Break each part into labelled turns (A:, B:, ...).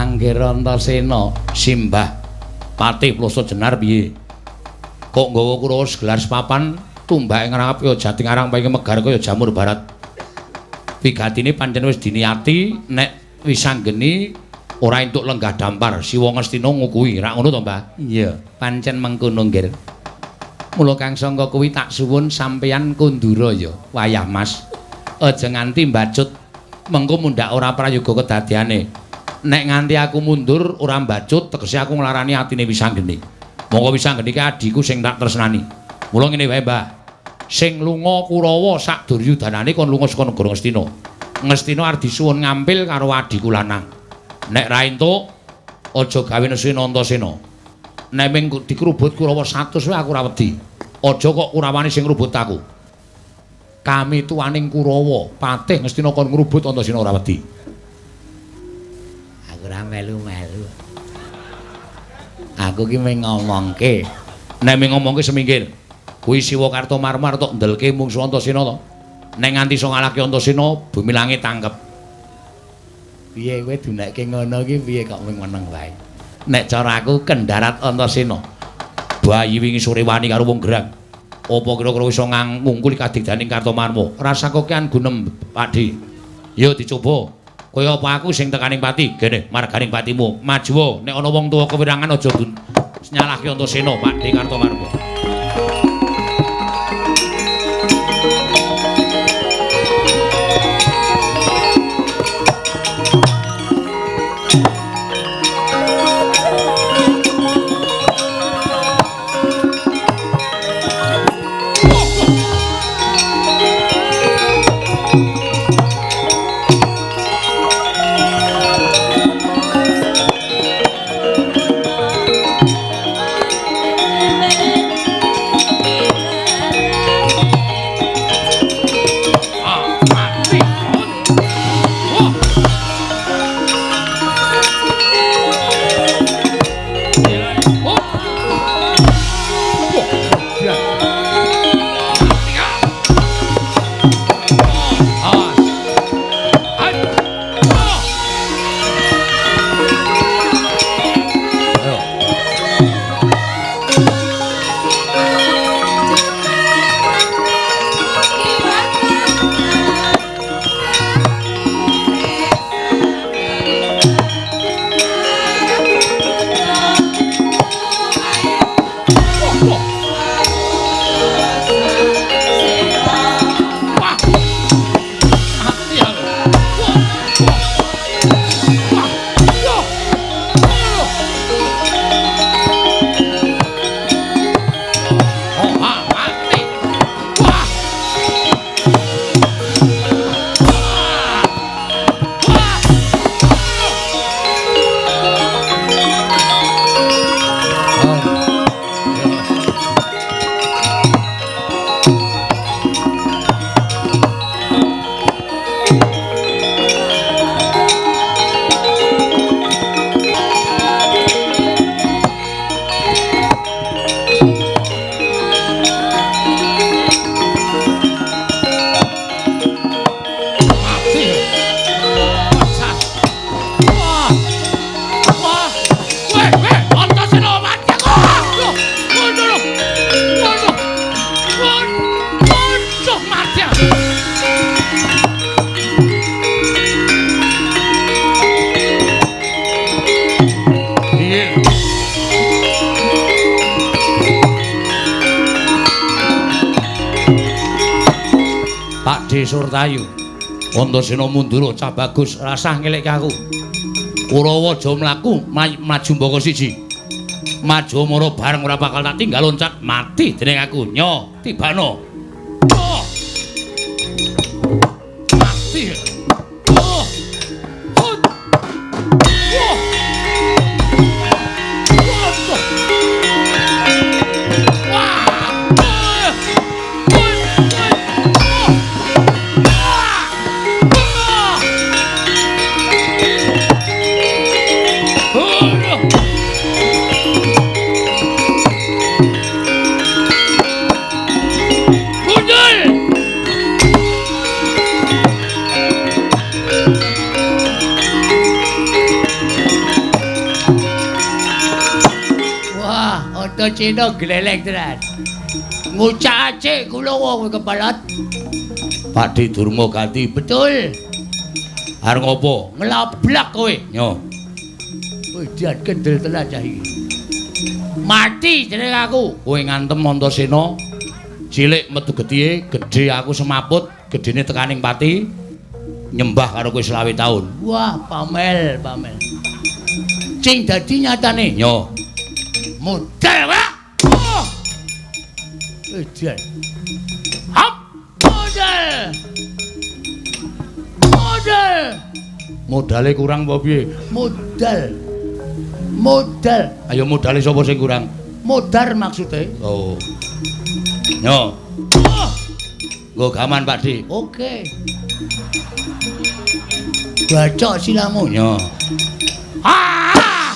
A: Angger Antasena simbah Patih Ploso Jenar piye? Kok nggawa Kurawa segelar sepapan tumbake ngrangap kaya jati ngarang paing megar kaya jamur barat. Wigatine pancen wis diniati nek Wisanggeni ora entuk lenggah dampar Siwa Ngastina ngukuhi. Rak ngono to, Mbah? Iya, pancen mengkono nggir. Mula Kang Sangka kuwi tak suwun sampeyan kundura ya, wayah Mas. Aja nganti mbacut, mengko mundhak ora prayoga kedadeane. Nek nganti aku mundur ora mbacut, tegese aku nglarani atine Wisanggeni. Monggo Wisanggeni ki adhiku sing tak tresnani. Mula ngene wae, Mbah. Sing lunga Kurawa sak duryudanane kon lunga saka negara Ngastina. Ngastina arep disuwun ngampil karo adhiku lanang. Nek ra entuk aja gawe nesu Antasena. Nek ming dikrubut Kurawa 100 wae aku ora wedi. Aja kok Kurawane sing ngrubut aku. Kami tuaning Kurawa, Patih Ngastina kon ngrubut Antasena ora wedi. Aku ora melu-melu. Aku ki mung ngomongke. Nek mung ngomongke semingkir. Kuwi Siwa Kartomarma tok ndelke mungsu Antasena to. Nek nganti iso ngalahke Antasena, bumi langit tangkep. Piye kowe dunekke ngono ki piye kok mung meneng wae. Nek cara aku kendharat Antasena. Bayi wingi sore wani karo wong gerang. Apa kira-kira iso ngungkuli kadigdaning Kartomarma? Rasa kokean gunem, Pakde. Yo dicoba. Kaya apa aku sing tekaning pati? Gene, marganing patimu. Maju nek ana wong tuwa kewirangan aja nyalahke Antasena, Pakde Kartomarma. Surtayu Antasena mundur cah bagus rasah ngelekke aku. Kurawa aja mlaku maju mbaka siji. Maju mara bareng ora bakal tak tinggal loncat mati dening aku. Nyo tibano. Oh. Mati. Oh. Oh. Oh. Antasena gleleng tenan. Ngucak acik kula wong kepelet.
B: Pakde Durma ganti.
A: Betul.
B: Arep ngopo?
A: Nglablak kowe.
B: Nyo.
A: Wis dian kendel tenan cah iki. Mati jeneng aku.
B: Kowe ngantem Antasena. Cilik metu getihe, gedhe aku semaput, gedhene tekaning pati. Nyembah karo kowe 25 taun.
A: Wah, pamel, pamel. Sing dadi nyatane.
B: Nyo.
A: Modal, Pak. Oh. Edan. Hap. Modal. Modal.
B: Modale kurang apa piye?
A: Modal. Modal.
B: Ayo modale sapa sing kurang?
A: Modar maksude.
B: Oh. Nyo.
A: Oh.
B: Nggo gaman, Pak Di.
A: Oke. Bacok silamu.
B: Nyo.
A: Ah!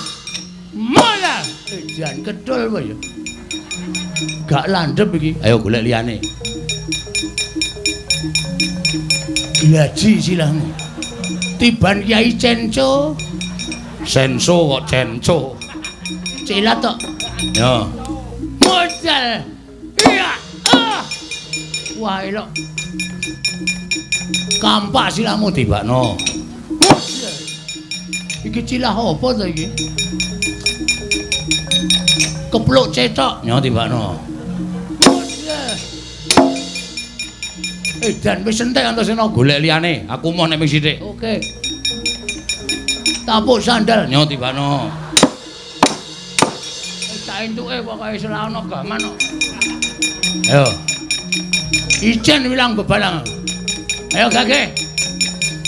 A: Modal. Edan kedul wae ya. Gak landhep iki.
B: Ayo golek liyane.
A: Glaji silahmu. Tiban Kyai Cenco.
B: Senso kok Cenco.
A: Cilat tok.
B: Yo.
A: Modal. Iya. Ah. Wah, elok. Kampak silahmu
B: tibakno.
A: Iki cilah apa to iki? Kepluk cetok.
B: Nyo tibakno.
A: Edan wis entek Antasena
B: golek liyane. Aku moh nek ming sithik.
A: Oke. Tapuk sandal.
B: Nyo tibakno.
A: Sak entuke pokoke ora ana gaman kok.
B: Ayo.
A: Ijen wilang bebalang. Ayo gage.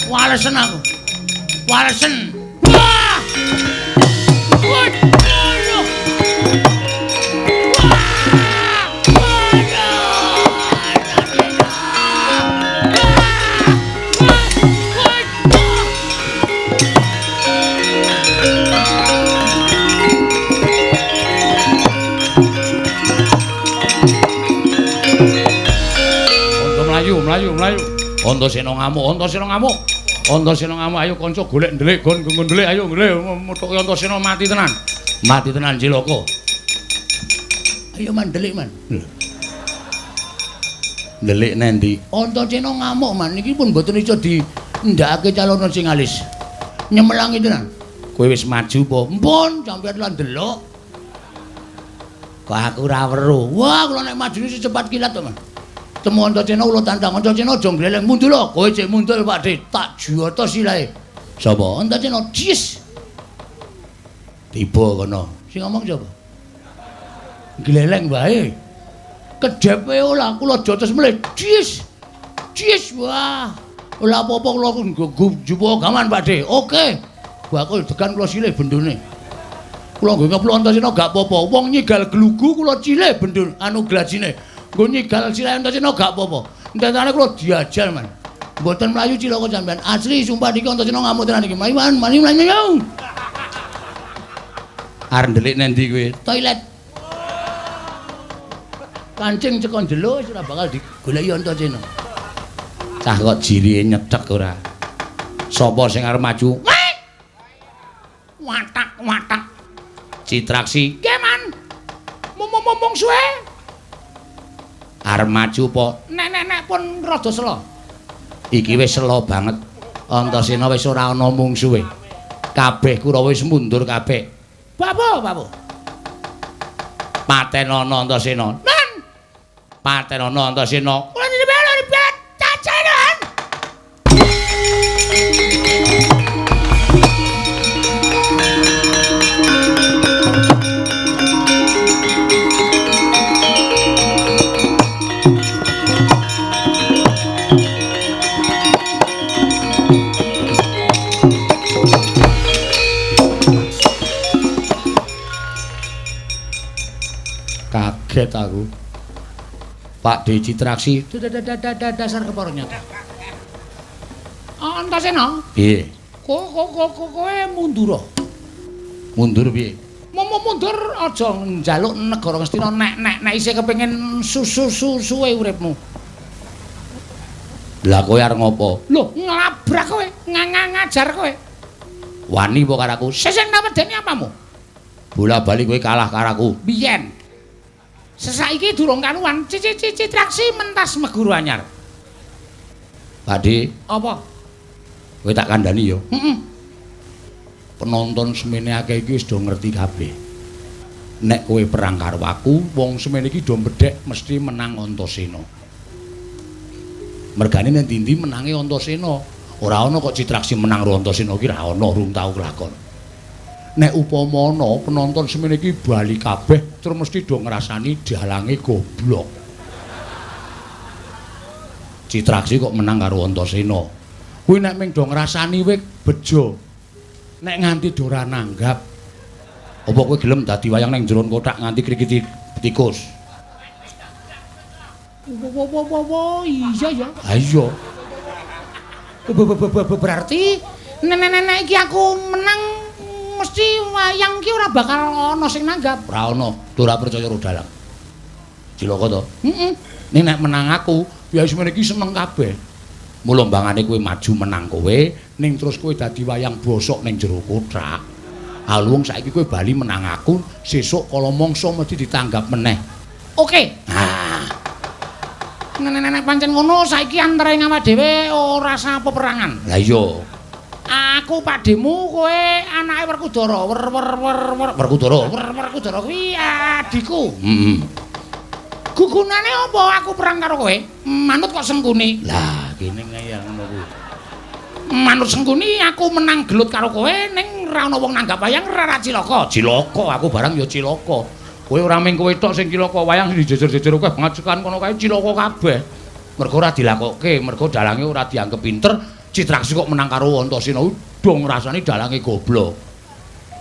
A: Walesen aku. Walesen. Wah! Waduh.
B: Mlayu, mlayu. Antasena ngamuk, Antasena ngamuk. Antasena ngamuk, ayo kanca golek ndelik, gon nggon ndelik, ayo ndelik methuke Antasena mati tenan. Mati tenan cilaka.
A: Ayo man ndelik man.
B: Ndelik nendi?
A: Antasena ngamuk man niki pun mboten iso dindakake calon sing alis. Nyemelangi tenan.
B: Kowe wis maju apa?
A: Mpun, sampeyan lan ndelok.
B: Kok aku ora weruh.
A: Wah, kula nek majune secepat kilat to, Man. Temu Antasena kula tantang Antasena aja ngleleng mundur lho. Kowe cek mundur Pak De, tak joto silahe.
B: Sapa?
A: Antasena jis.
B: Tiba kono.
A: Sing ngomong sapa? Gleleng wae. Kedhepe ora kula jotos melih. Jis. Jis wah. Ora apa-apa kula njupuk gaman Pak De. Oke. Bakul degan kula silih bendune. Kula nggo ngepluk Antasena gak apa-apa. Wong nyigal glugu kula cilih bendun anu glajine. Nggo nyigal silahe Antasena gak apa-apa. Entene kula diajal, Man. Mboten mlayu cilaka sampean. Asli sumpah niki Antasena ngamuk tenan iki. Mlayu, Man, mlayu, mlayu.
B: Arep ndelik nendi kowe?
A: Toilet. Kancing cekon jelo wis ora bakal digoleki Antasena.
B: Cah kok jirihe nyethek ora. Sapa sing arep maju?
A: Watak, watak.
B: Citraksi.
A: Nggih, Man. Mung suwe.
B: Arep maju apa?
A: Nek nek nek pun rada sela.
B: Iki wis sela banget. Antasena wis ora ana mungsuhe. Kabeh Kurawa wis mundur kabeh.
A: Bapo, bapo.
B: Patenono Antasena.
A: Nan.
B: Patenono Antasena.
A: Kula dibelok cacaran.
B: Kaget aku. Pak D Citraksi
A: dasar kepornya. Antasena.
B: Piye?
A: Kowe mundur.
B: Mundur piye?
A: Mundur aja njaluk negara Ngastina nek nek nek isih kepengin susu-suwe uripmu.
B: Lah kowe arep ngopo?
A: Lho, nglabrak kowe, ngajar kowe.
B: Wani apa karo aku?
A: Sing tak wedeni apamu?
B: Bola-bali kowe kalah karo aku.
A: Biyen. Sesaiki durung karuan Citraksi mentas meguru anyar. Pakde, apa? Kowe tak kandhani ya. Heeh. Penonton semene akeh iki wis do ngerti kabeh. Nek kowe perang karo aku, wong semene iki do bedhek mesti menang Antasena. Mergane nek ndi-ndi menange Antasena. Ora ana kok Citraksi menang karo Antasena iki ora ana, urung tau kelakon. Nek upama ana penonton semene iki bali kabeh terus mesti do ngrasani dalange goblok. Citraksi kok menang karo Antasena. Kuwi nek ming do ngrasani kowe bejo. Nek nganti do ora nanggap. Apa kowe gelem dadi wayang ning jero kothak nganti krikiti tikus? Wo iya ya. Ha iya. Berarti nek iki aku menang mesti wayang ki ora bakal ana sing nanggap. Ora ana, ora percaya karo dalang. Cilaka to? Heeh. Ning nek menang aku, ya semene iki seneng kabeh. Mula mbangane kowe maju menang kowe, ning terus kowe dadi wayang bosok ning jero kothak. Aluwung saiki kowe bali menang aku, sesuk kala mangsa mesti ditanggap meneh. Oke. Nah. Nek pancen ngono saiki antara awak dhewe ora usah peperangan. Lah iya. Aku pakdemu, kowe anake Werkudara. Wer wer wer wer Werkudara. Wer Werkudara kuwi adikku. Heeh. Gugunane apa aku perang karo kowe? Manut kok Sengkuni. Lah, kene ngeyel ngono kuwi. Manut Sengkuni aku menang gelut karo kowe ning ora ana wong nanggap wayang ora cilaka. Cilaka aku barang ya cilaka. Kowe ora mung kowe tok sing cilaka, wayang sing dijejer-jejer akeh banget sekan kono kae cilaka kabeh. Mergo ora dilakokke, mergo dalange ora dianggep pinter. Citraksi kok menang karo Antasena do ngrasani dalange goblok.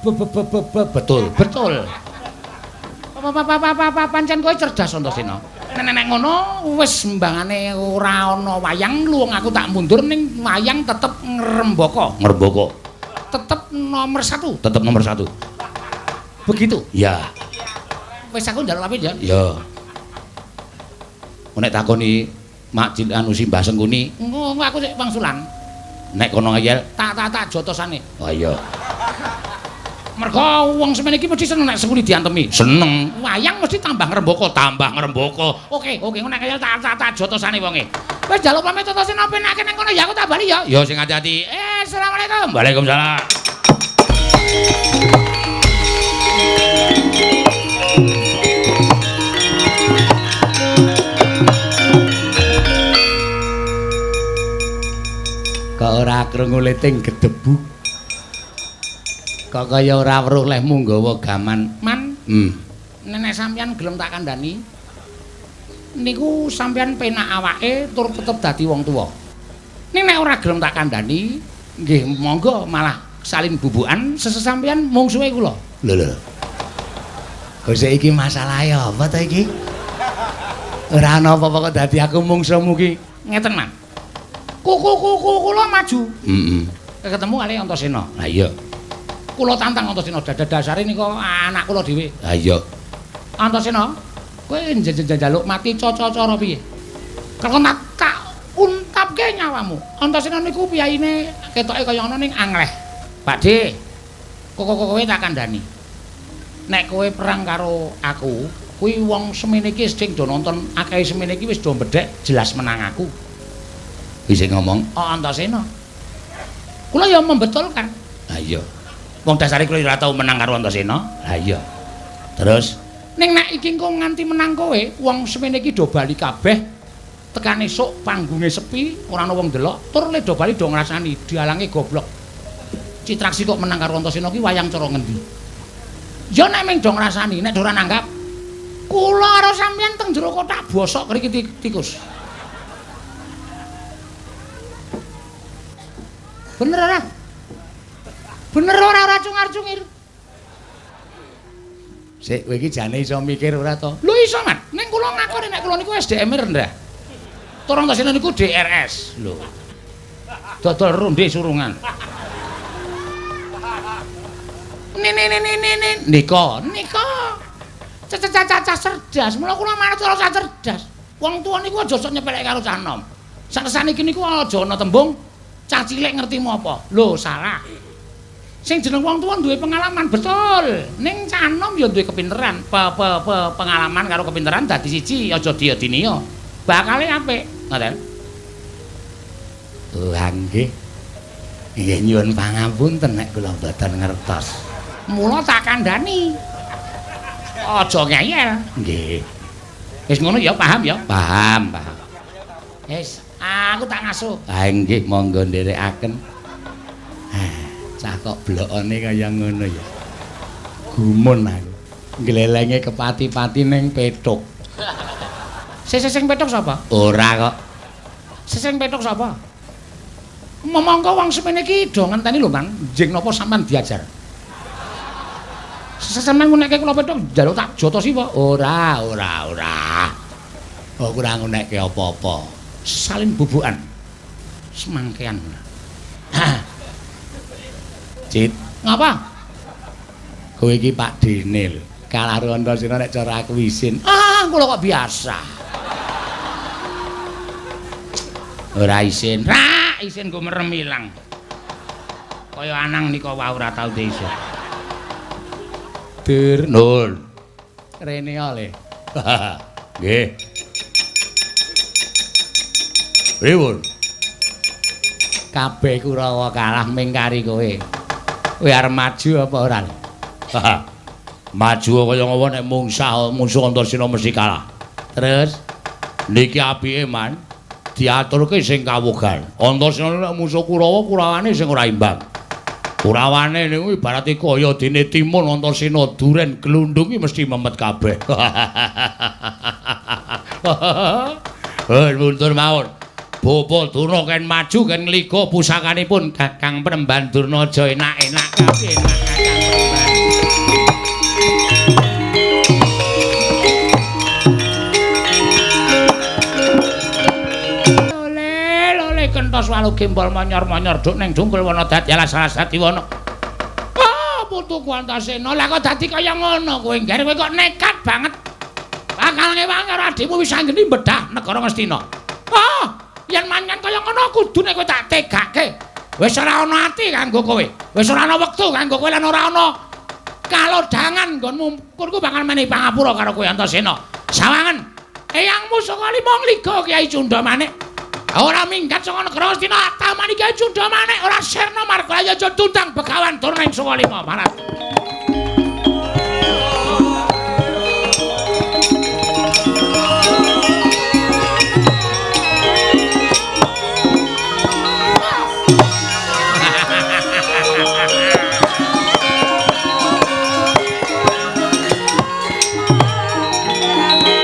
A: Betul, betul. Pancen kowe cerdas Antasena. Nek ngono wis mbangane ora ana wayang luwung aku tak mundur ning wayang tetep ngrembaka. Ngrembaka. Tetep nomor 1. Tetep nomor 1. Begitu? Ya. Wis aku njaluk pamit ya. Ya. Nek takoni Mak anu Simbah Sengkuni, engko aku sik wangsulan. Nek kono ngeyel tak jotosane. Oh iya. Mergo wong semene iki mesti seneng nek Sengkuni diantemi. Seneng. Wayang mesti tambah ngrembaka, tambah ngrembaka. Oke, oke nek ngeyel tak jotosane wonge. Wis njaluk pamit Antasena penake ning kono ya aku tak bali ya. Ya sing ati-ati. Assalamualaikum. Waalaikumsalam. Kok ora krungu leting gedebuk. Kok kaya ora weruh lehmu nggawa gaman. Man. Nenek sampeyan gelem tak kandhani. Niku sampeyan penak awake tur tetep dadi wong tuwa. Ning nek ora gelem tak kandhani, nggih monggo malah salin bubukan sesesampeyan mungsuhe kula. Lho lho. Kok iki masalahe apa ta iki? Ora ana apa-apa kok dadi aku mungsuhmu ki. Ngeten, Man. Kuku kula maju. Heeh. Ketemu kali Antasena. Ha iya. Kula tantang Antasena dada dasare nika anak kula dhewe. Ha iya. Antasena, kowe njaluk mati cara-cara piye? Kok tak untapke nyawamu. Antasena niku piyaine ketoke kaya ngono ning angleh. Pakde, kok kowe tak kandhani. Nek kowe perang karo aku, kuwi wong semene iki sing do nonton akeh semene iki wis do bedhek jelas menang aku. Wis ngomong, oh Antasena. Kula ya membetulkan. Ha iya. Wong dasare kula ora tau menang karo Antasena. Ha iya. Terus ning nek iki engko nganti menang kowe, wong semene iki do bali kabeh. Tekan esuk panggunge sepi, ora ana wong ndelok, tur le do bali do ngrasani dialange goblok. Citraksi kok menang karo Antasena ki wayang cara ngendi? Ya nek ming do ngrasani, nek do ora nanggap, kula karo sampeyan teng jero kothak bosok kriki tikus. Bener ora? Bener ora cungar-cungir? Sik kowe iki jane iso mikir ora to? Lho iso, Mas. Ning kula ngakoni nek kula niku SDM rendah. Tur Antasena niku DRS. Lho. Dodol runde surungan. Nini nika, nika. Cacah cerdas. Mula kula manut karo cah cerdas. Wong tuwa niku aja sok nyepeleke karo cah enom. Sak saniki niku aja ana tembung cah cilik ngertimu apa. Lho, salah.
B: Sing jeneng wong tuwa duwe pengalaman betul. Ning cah enom ya duwe kepinteran. Pengalaman karo kepinteran dadi siji, aja diya-diniya. Bakale apik, ngoten.
A: Lah nggih. Nggih nyuwun pangapunten nek kula mboten ngertos.
B: Mula tak kandhani. Aja ngeyel.
A: Nggih.
B: Wis ngono ya, paham ya?
A: Paham, paham.
B: Wis, aku tak ngasuh.
A: Ha nggih, monggo nderekaken. Cah kok blokone kaya ngono ya. Gumun aku. Nglelenge kepati-pati ning pethuk.
B: Sing pethuk sapa?
A: Ora kok.
B: Sing pethuk sapa? Monggo wong semene iki do ngenteni lho, Mang. Njing napa sampean diajar? Sampeyan ngunekke kula pethuk njaluk tak jotosi apa?
A: Ora, ora, ora. Aku ora ngunekke apa-apa.
B: Salin bubukan. Semangkean. Hah.
A: Cit,
B: ngapa?
A: Kowe iki Pak Dene lho. Kalah karo Antasena nek cara aku isin.
B: Ah, kula kok biasa.
A: Ora isin.
B: Ra, isin go merem ilang. Kaya anang nika wae ora tau isin.
A: Dur, Nun. Rene oleh. Nggih. Pripun? Kabeh Kurawa kalah mingkari kowe. Kowe arep maju apa ora? Maju kaya ngopo nek mungsah musuh Antasena mesti kalah. Terus niki apike man diaturke sing kawugan. Antasena nek musuh Kurawa, Kurawane sing ora imbang. Kurawane niku ibarate kaya dene timun Antasena duren glundung iki mesti memet kabeh. Heh, mundur mawon. Bapa Durna ken maju ken ngliga pusakanipun Kakang Penemban Durna aja enak-enak kabeh enak Kakang Penemban. Lole lole kentos walu gembol monyor-monyor duk ning dungkul wana dadi alas alas dadi wana. Ah putuku Antasena lah kok dadi kaya ngono kowe ngger kowe kok nekat banget. Bakal ngewang karo adhimu wis anggeni bedah negara Ngastina. Ah yen mangan kaya ngono kudune kowe tak tegake. Wis ora ana ati kanggo kowe. Wis ora ana wektu kanggo kowe lan ora ana kalodhangan nggonmu. Kurku bakal menehi pangapura karo kowe Antasena. Sawangen eyangmu saka lima ngliga Kyai Cundamanik. Ora minggat saka negara Ngastina tamani Kyai Cundamanik ora sirna marga aja tundang Begawan Durna ing saka lima marat.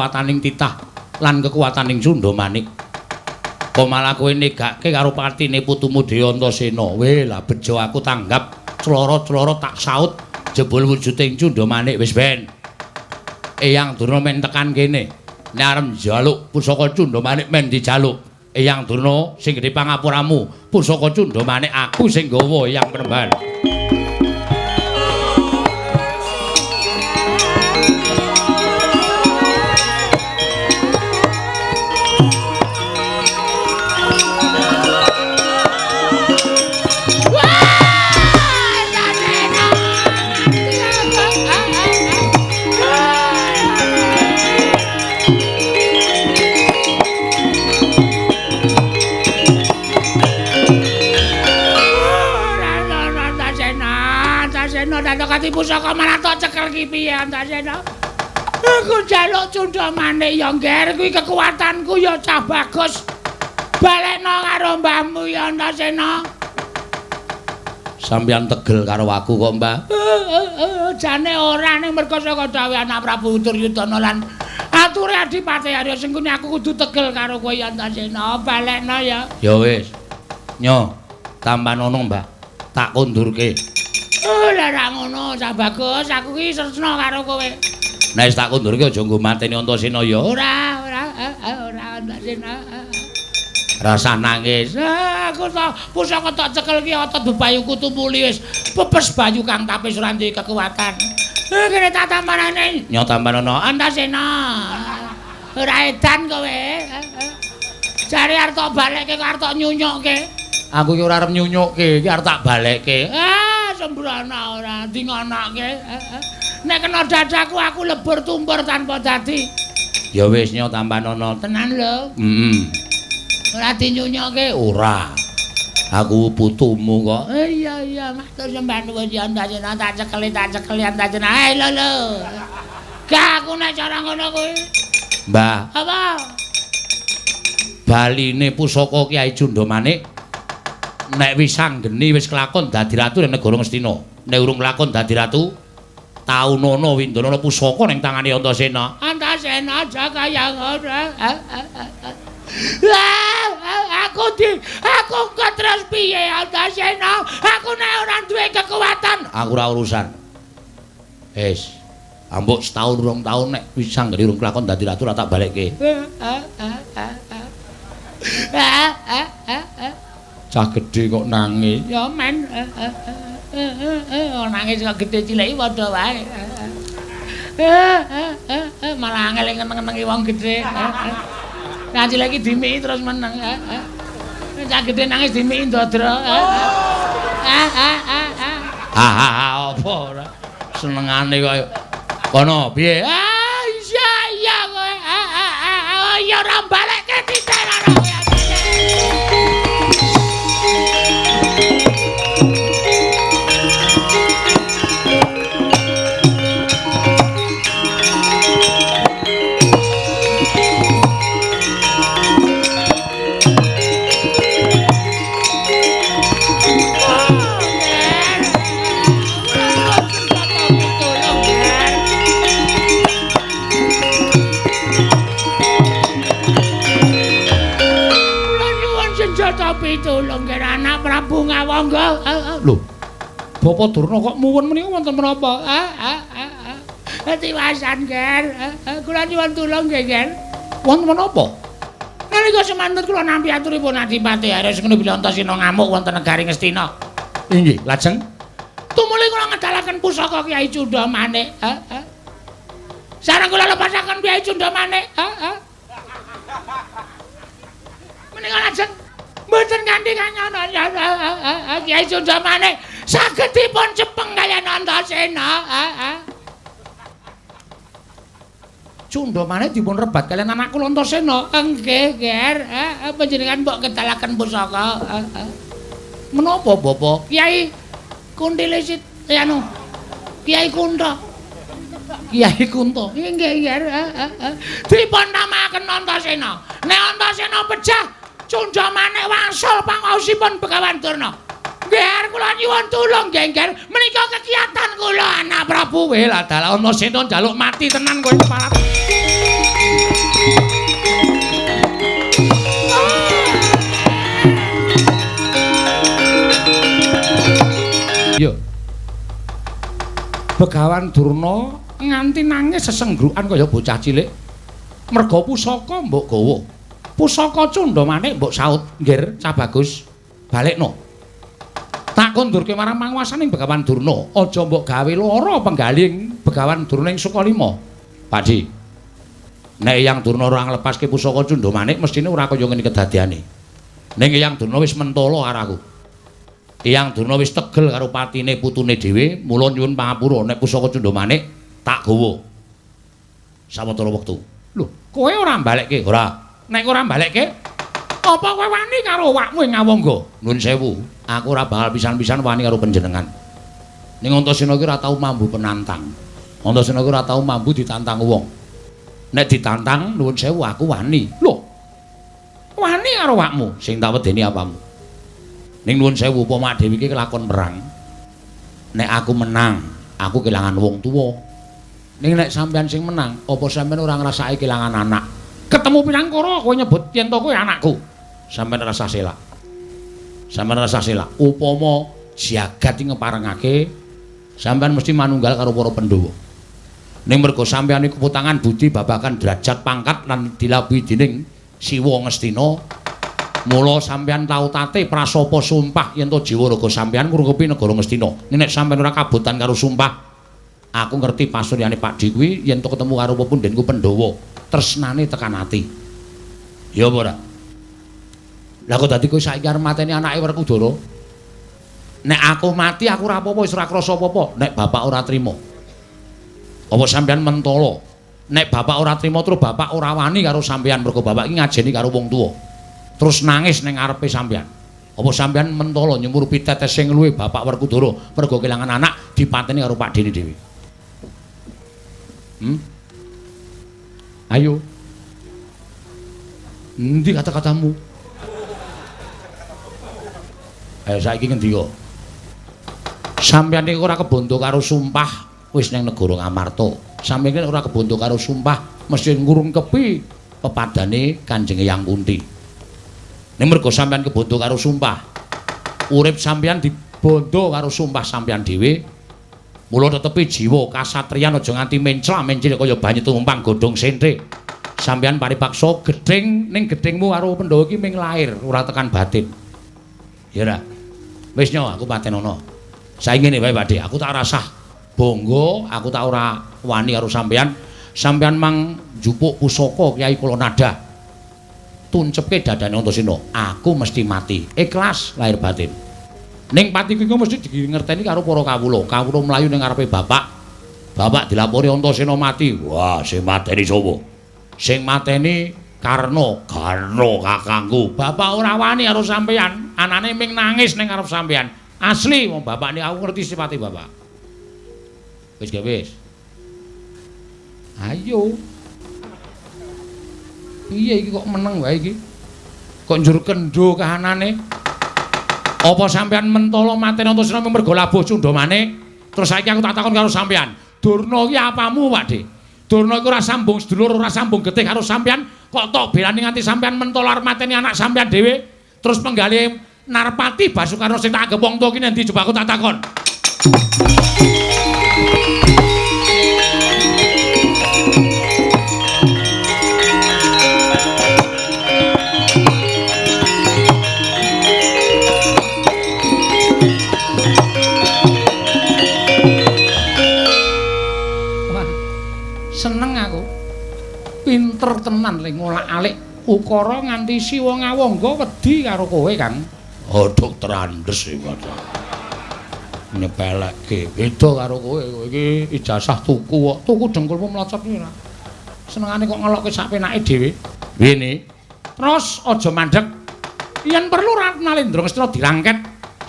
A: Kekuataning titah lan kekuataning Cundamanik. Kok malah kowe negake karo patine putumu Dewa Antasena. Weh lah bejo aku tanggap cloro-cloro tak saut jebul wujuding Cundamanik wis ben. Eyang Durna men tekan kene. Nek arep njaluk pusaka Cundamanik men dijaluk. Eyang Durna sing gedhe pangapuramu, pusaka Cundamanik aku sing gawa Eyang Penemban.
B: Kati pusaka malah tok cekel ki piye Antasena? Aku njaluk Cundamanik ya ngger kuwi kekuatanku ya cah bagus. Balekno karo mbahmu ya Antasena.
A: Sampeyan tegel karo aku kok, Mbah?
B: Jane ora ning merga saka dawuh anak Prabu Duryudana lan ature Adipati Arya Sengkuni aku kudu tegel karo kowe ya Antasena. Balekno ya.
A: Ya wis. Nyo, tampanono, Mbah. Tak kondurke.
B: Oh, lah ra ngono, cah bagus, aku ki tresna karo kowe.
A: Nek wis tak kondurke aja nggo mateni Antasena ya.
B: Ora, ora, ora Antasena.
A: Rasah nangis.
B: Aku to pusaka tak cekel ki otot bebayuku tumuli wis pepes bayu kang tapis ora duwe kekuatan. Kene tak tampanane.
A: Nyo tampanono
B: Antasena. Ora edan kowe. Jare arep tok balekke kok arep tok nyunyukke.
A: Aku ki ora arep nyunyukke, iki arep tak balekke.
B: Ah,
A: Sembrana ora dingonake. Nek kena dadaku aku lebur tumpur tanpa dadi. Ya wis nyo tampanono tenan lho. Heeh. Ora dinyunyoke ora. Aku putumu kok. Iya iya matur sembah nuwun ya Antasena tak cekeli Antasena. Eh lho lho. Gak aku nek cara ngono kuwi. Mbah. Apa? Baline pusaka Kyai Cundamanik nek wis anggeni wis kelakon dadi ratu ning negara Ngastina. Nek urung kelakon dadi ratu, taunono windono pusaka ning tangane Antasena. Antasena aja kaya ngono. Aku kok terus piye Antasena? Aku nek ora duwe kekuatan, aku ora urusan. Wis, ambok setahun rong taun nek wis anggeni urung kelakon dadi ratu ora tak balekke. Cah gedhe kok nangis. Ya men. Nangis kok gedhe cilik padha wae. Malah angel ngeneng-ngenengi wong gedhe. Cah cilik iki dimiki terus meneng. Cah gedhe nangis dimiki ndodro. Apa ora senengane kok kono piye? Ah iya iya kowe. Ya ora balekke titerono kowe. Pitulung kira anak Prabu Ngawangga. Lho, Bapak Durna kok muwun menika wonten menapa? Tiwasan, Ger. Kula nyuwun tulung nggih, Ger. Wonten menapa? Nalika semantun kula nampi aturipun Adipati Ares ngono bilih Antasena ngamuk wonten negari Ngastina. Inggih, lajeng tumuli kula ngedalaken pusaka Kyai Cundamanik. Sareng kula lepasaken Kyai Cundamanik. Menika lajeng mboten kanthi kanyono Kyai Cundamanik saged dipun cepeng kaliyan Antasena. Cundamanik dipun rebat kaliyan anak kula Antasena. Nggih, Ger. Panjenengan mbok kedalaken pusaka. Menapa, Bapak? Kyai Kuntile sit anu. Kyai Kunta. Kyai Kunta. Nggih, Ger. Dipun namakaken Antasena. Nek Antasena pejah Cundamanik wangsul pangaosipun Begawan Durna. Nggih, kula nyuwun tulung nggih, Ger. Menika kegiatan kula anak Prabu. Weh, lah dalah Antasena njaluk mati tenan kowe keparat. Yo. Begawan Durna nganti nangis sesenggrukan kaya bocah cilik. Merga pusaka mbok gawa. Pusaka Cundamanik mbok saut, Ngger, Cah Bagus. Balekno. Tak kondurke marang panguwasaning Begawan Durna, aja mbok gawe lara penggaling Begawan Durna ing Sukalima. Pakdi. Nek Eyang Durna ora nglepaske pusaka Cundamanik mestine ora kaya ngene kedadiane. Ning Eyang Durna wis mentala karo aku. Eyang Durna wis tegel karo patine putune dhewe, mula nyuwun pangapura nek pusaka Cundamanik tak gawa. Sawetara wektu. Lho, kowe ora mbalekke? Ora. Nek ora mbalekke, apa kowe wani karo awakmu ing Ngawangga? Nuwun sewu, aku ora bakal pisan-pisan wani karo panjenengan. Ning Antasena iki ora tau mambu penantang. Antasena iki ora tau mambu ditantang wong. Nek ditantang nuwun sewu aku wani. Lho. Wani karo awakmu, sing tak wedeni apamu? Ning nuwun sewu upama dhewe iki kelakon perang. Nek aku menang, aku kelangan wong tuwa. Ning nek sampean sing menang, apa sampean ora ngrasake kelangan anak? Ketemu pirang kara kowe nyebut yen to kowe anakku. Sampeyan rasa selak. Sampeyan rasa selak. Upama jagat iki ngeparengake, sampeyan mesti manunggal karo para Pandhawa. Ning mergo sampeyan iku putangan budi babagan derajat pangkat lan dilawuhi dening Siwa Ngastina, mula sampeyan tau tate prasapa sumpah yen to jiwa raga sampeyan ngrungkepi negara Ngastina. Nek sampeyan ora kabotan karo sumpah, aku ngerti pasuryane Pakdi kuwi yen to ketemu karo pepundhenku Pandhawa, tresnane tekan ati. Ya apa ora? Lah kok dadi kowe saiki arep mateni anake Werkudara? Nek aku mati aku ora apa-apa, wis ora krasa apa-apa. Nek bapak ora trima. Apa sampeyan mentala? Nek bapak ora trima terus bapak ora wani karo sampeyan mergo bapak iki ngajeni karo wong tuwa. Terus nangis ning ngarepe sampeyan. Apa sampeyan mentala nyumurupi tetes sing luwe bapak Werkudara mergo kelangan anak dipateni karo Pakdene dhewe. Ayo. Endi kata-katamu? Ayo saiki ngendika. Sampeyan iki ora kebondo karo sumpah wis ning negara Ngamarta. Sampeyan iki ora kebondo karo sumpah mesti ngurungkepi pepadane Kanjeng Eyang Kunti. Ning mergo sampeyan kebondo karo sumpah, urip sampeyan dibondo karo sumpah sampeyan dhewe. Mula tetepi jiwa kasatriyan aja nganti mencla-mencil kaya banyu tumpang godhong senthe. Sampeyan paripaksa gething ning gethingmu karo Pandhawa iki ming lair, ora tekan batin. Ya ora. Wis nyo aku patenono. Saiki ngene wae Pakde, aku tak rasah bangga, aku tak ora wani karo sampeyan. Sampeyan mang njupuk pusaka Kyai Kulanada. Tuncepke dadane Antasena, aku mesti mati. Ikhlas lahir batin. Ning patiku iku mesti dingerteni karo para kawula. Kawula mlayu ning ngarepe bapak. Bapak dilapori Antasena mati. Wah, sing mateni sapa? Sing mateni Karna, Karna kakangku. Bapak ora wani karo sampeyan, anane ming nangis ning ngarep sampeyan. Asli wong bapak niki aku ngerti sifate bapak. Wis ge wis. Ayo. Piye iki kok meneng wae iki? Kok njur kendho kahanane? Apa sampeyan mentala mateni Antasena mergo labuh cundhamane? Terus saiki aku tak takon karo sampeyan. Durna iki apamu, Pakde? Durna iku ora sambung sedulur, ora sambung getih karo sampeyan, kok tok belani nganti sampeyan mentala arep mateni anak sampeyan dhewe? Terus penggalih Narpati Basukarna sing tak anggep wong tuwa ki endi coba aku tak takon. Seneng aku. Pinter tenan le ngolak-alik ukara nganti siwa ngawangga wedi karo kowe, Kang. Oh, dokter Andes iki padha. Nyepelekke. Beda karo kowe, kowe iki ijazah tuku kok. Tuku dengkulmu mlocot kuwi ora. Senengane kok ngelokke sak penake dhewe. Ngene. Terus aja mandeg. Yen perlu Nalendra Ngastina dirangket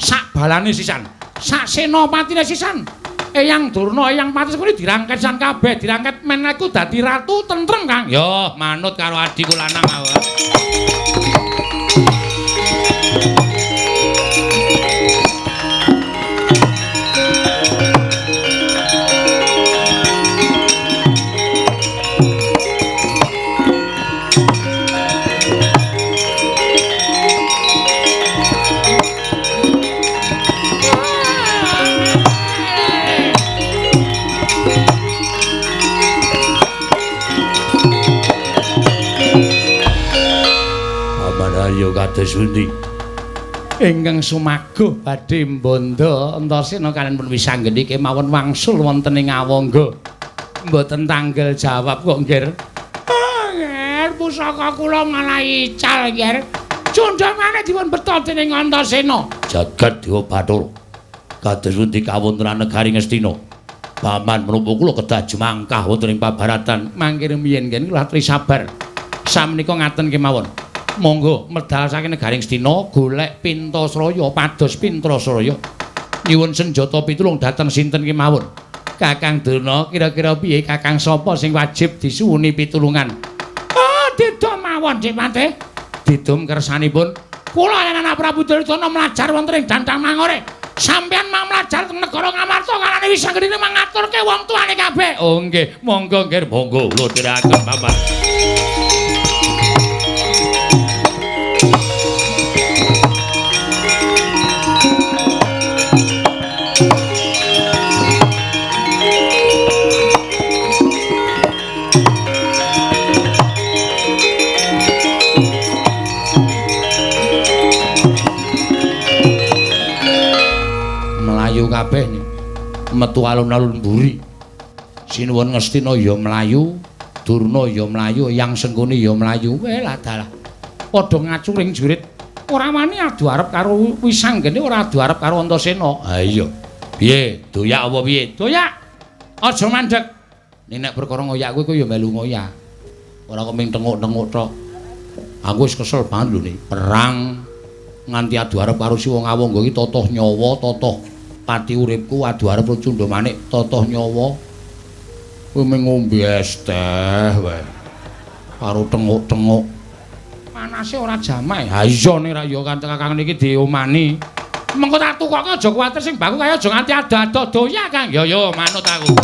A: sak balane sisan. Sak senopatine sisan. Eyang Durna, Eyang Pati kuwi dirangket san kabeh, dirangket men aku dadi ratu tentrem, Kang. Yo, manut karo adhiku lanang aku. Ayo kados pundi? Ingkang sumaguh badhe mbandha Antasena kaliyan pun wisanggeni kemawon wangsul wonten ing Awangga. Mboten tanggel jawab kok, Nggir. Oh, Nggir, pusaka kula malah ical, Nggir. Cundhamane dipun beto dening Antasena. Jagat Dewa Bathara. Kados pundi kawontenan negari Ngastina? Paman menapa kula kedah jumangkah wonten ing pabaratan? Mangke rumiyin nggih kula atri sabar. Samenika ngaten kemawon. Monggo medal saking negari Ngastina golek Pintasraya pados Pintasraya. Nyuwun senjata pitulung dhateng sinten kemawon. Kakang Durna kira-kira piye kakang sapa sing wajib disuwuni pitulungan? Oh, didum mawon Dik Patih. Didum kersanipun. Kula lan anak Prabu Duryudana mlajar wonten ing Dandang Mangore. Sampeyan mang mlajar teng negara Ngamarta kalane wis anggene mangaturke wong tuane kabeh. Oh nggih, monggo nggih, monggo kula tiraken Bapak. Kabeh metu alun-alun mburi. Sinuwun Ngastina ya mlayu, Durna ya mlayu, Eyang Sengkuni ya mlayu. Weh lah dalah. Padha ngacuring jurit. Ora wani adu arep karo Wisanggeni, ora adu arep karo Antasena. Ha iya. Piye? Doyak apa piye? Doyak. Aja mandeg. Nek perkara ngoyak kowe ya melu ngoyak. Ora kok ming tenguk-tenguk tok. Aku wis kesel banget lho nih. Perang nganti adu arep karo si wong Awangga iki totoh nyawa, totoh pati uripku adu arep Cundha Manik totoh nyawa. Kowe mung ngombe es teh wae. Karo tenguk-tenguk. Panase ora jamak. Ha iya nek ra ya kakang niki diomani. Mengko tak tukoke aja kuwatir sing baku kaya aja nganti ado-ado doyak, Kang. Ya ya manut aku.